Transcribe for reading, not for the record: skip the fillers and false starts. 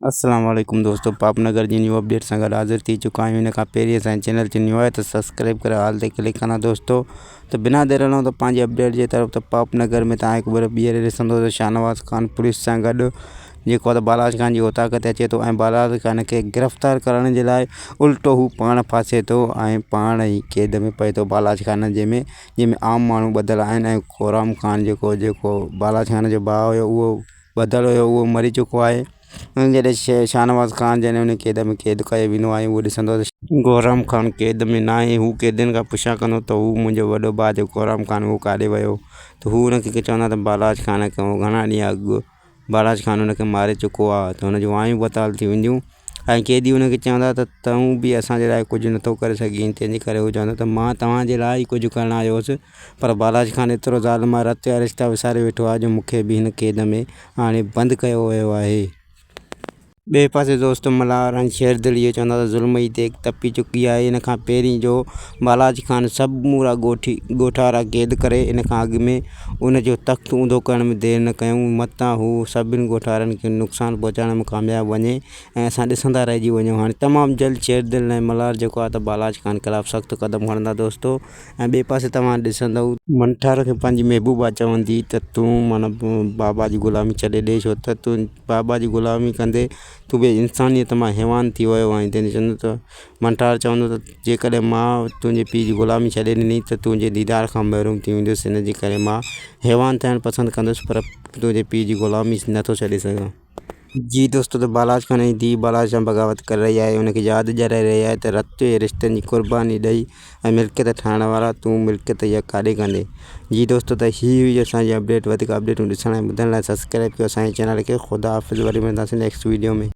السلام عليڪم دوستو پاپ نگر جي نيو اپڊيٽ سان گڏ حاضر ٿي چڪا آهيون ان کان پهرين اسان جي چينل تي نيو آهي ته سبسڪرائب ڪري آل تي ڪلڪ ڪندا دوستو ته بنا دير هلون ته پنهنجي اپڊيٽ جي طرف ته پاپ نگر ۾ تان هڪ ڀيرو ٻيهر ڏسندو ته شاهنواز خان پوليس سان گڏ جيڪو آهي بالاچ خان جي اوطاق تي اچي ٿو ۽ بالاچ خان کي گرفتار ڪرڻ جي لاء الٽو هو پاڻ ڦاسي ٿو ۽ پاڻ ئي قيد ۾ پئي ٿو بالاچ خان جنهن ۾ جنهن ۾ عام ماڻهو ٻڌل آهن ۽ گورام خان جيڪو جيڪو بالاچ خان جو ڀاء هيو اهو ٻڌل هيو اهو مري چڪو آهي ۽ جڏهن شاهنواز خان جڏهن ان قيد ۾ قيد ڪيو ويندو آهي اهو ڏسندو ته گورام خان قيد ۾ ناهي هو قيدين کان پڇا ڪندو ته هو منهنجو وڏو ڀاء جيڪو گورام خان اهو ڪاڏي ويو ته هو ان کي چوندا ته بالاچ خان کي گهڻا ڏينهن اڳ بالاچ خان ان کي ماري چڪو آهي ته هن جون وايون بتال ٿي وينديون ۽ قيدي ان کي چوندا ته تون به اسان جي لاء ڪجهه نٿو ڪري سگهين تنهن جي ڪري هو چوندو ته مان توهان جي لاء ئي ڪجهه ڪرڻ آيو هوس پر بالاچ خان ايترو ظالم آهي رت جا رشتا وساري ويٺو آهي جو مون کي به هن قيد ۾ آڻي بند ڪيو ويو آهي. ٻئي پاسي دوست ملهار ۽ شيردل اهو چوندا ته ظلم جي ديڳ تپي چڪي آهي ان کان پهرين جو بالاچ خان سمورا ڳوٺي ڳوٺارا قيد ڪري ان کان اڳ ۾ ان جو تخت اونڌو ڪرڻ ۾ دير نه ڪيائون، متان هو سڀني ڳوٺارن کي نقصان پهچائڻ ۾ ڪامياب وڃي ۽ اسان ڏسندا رهجي وڃون. هاڻي تمام جلد شيردل ۽ ملهار جيڪو آهي ته بالاچ خان خلاف سخت قدم کڻندا دوستو ۽ ٻئي پاسي توهان ڏسندؤ. منٺار کي پنهنجي محبوبا چوندي ته تون معنيٰ بابا جي غلامي ڇڏي ڏي ڇو ته تون بابا جي غلامي ڪندي تون بي انسانيت مان حيوان ٿي ويو آهين تنهن چوندو ته منٺار چوندو ته جيڪڏهن مان تنهنجي پيء جي غلامي ڇڏي ڏني ته تنهنجي ديدار کان محروم ٿي ويندس ان جي ڪري مان حيوان ٿيڻ پسند ڪندس پر تنهنجي پيء جي غلامي نٿو ڇڏي سگهان. جي دوستو ته بالاچ خان جي ڌيء بالاچ سان بغاوت ڪري رهي آهي ان کي ياد ڏياري رهي آهي ته رت جي رشتن جي قرباني ڏئي ۽ ملڪيت ٺاهڻ وارا تون ملڪيت اها ڪاڏي ڪندين جي دوستو ته هي هئي اسان جي اپڊيٽ وڌيڪ اپڊيٽون ڏسڻ ۽ ٻڌڻ لاء سبسڪرائب ڪيو اسان جي چينل کي خدا حافظ وري ملنداسين نيڪسٽ ويڊيو ۾.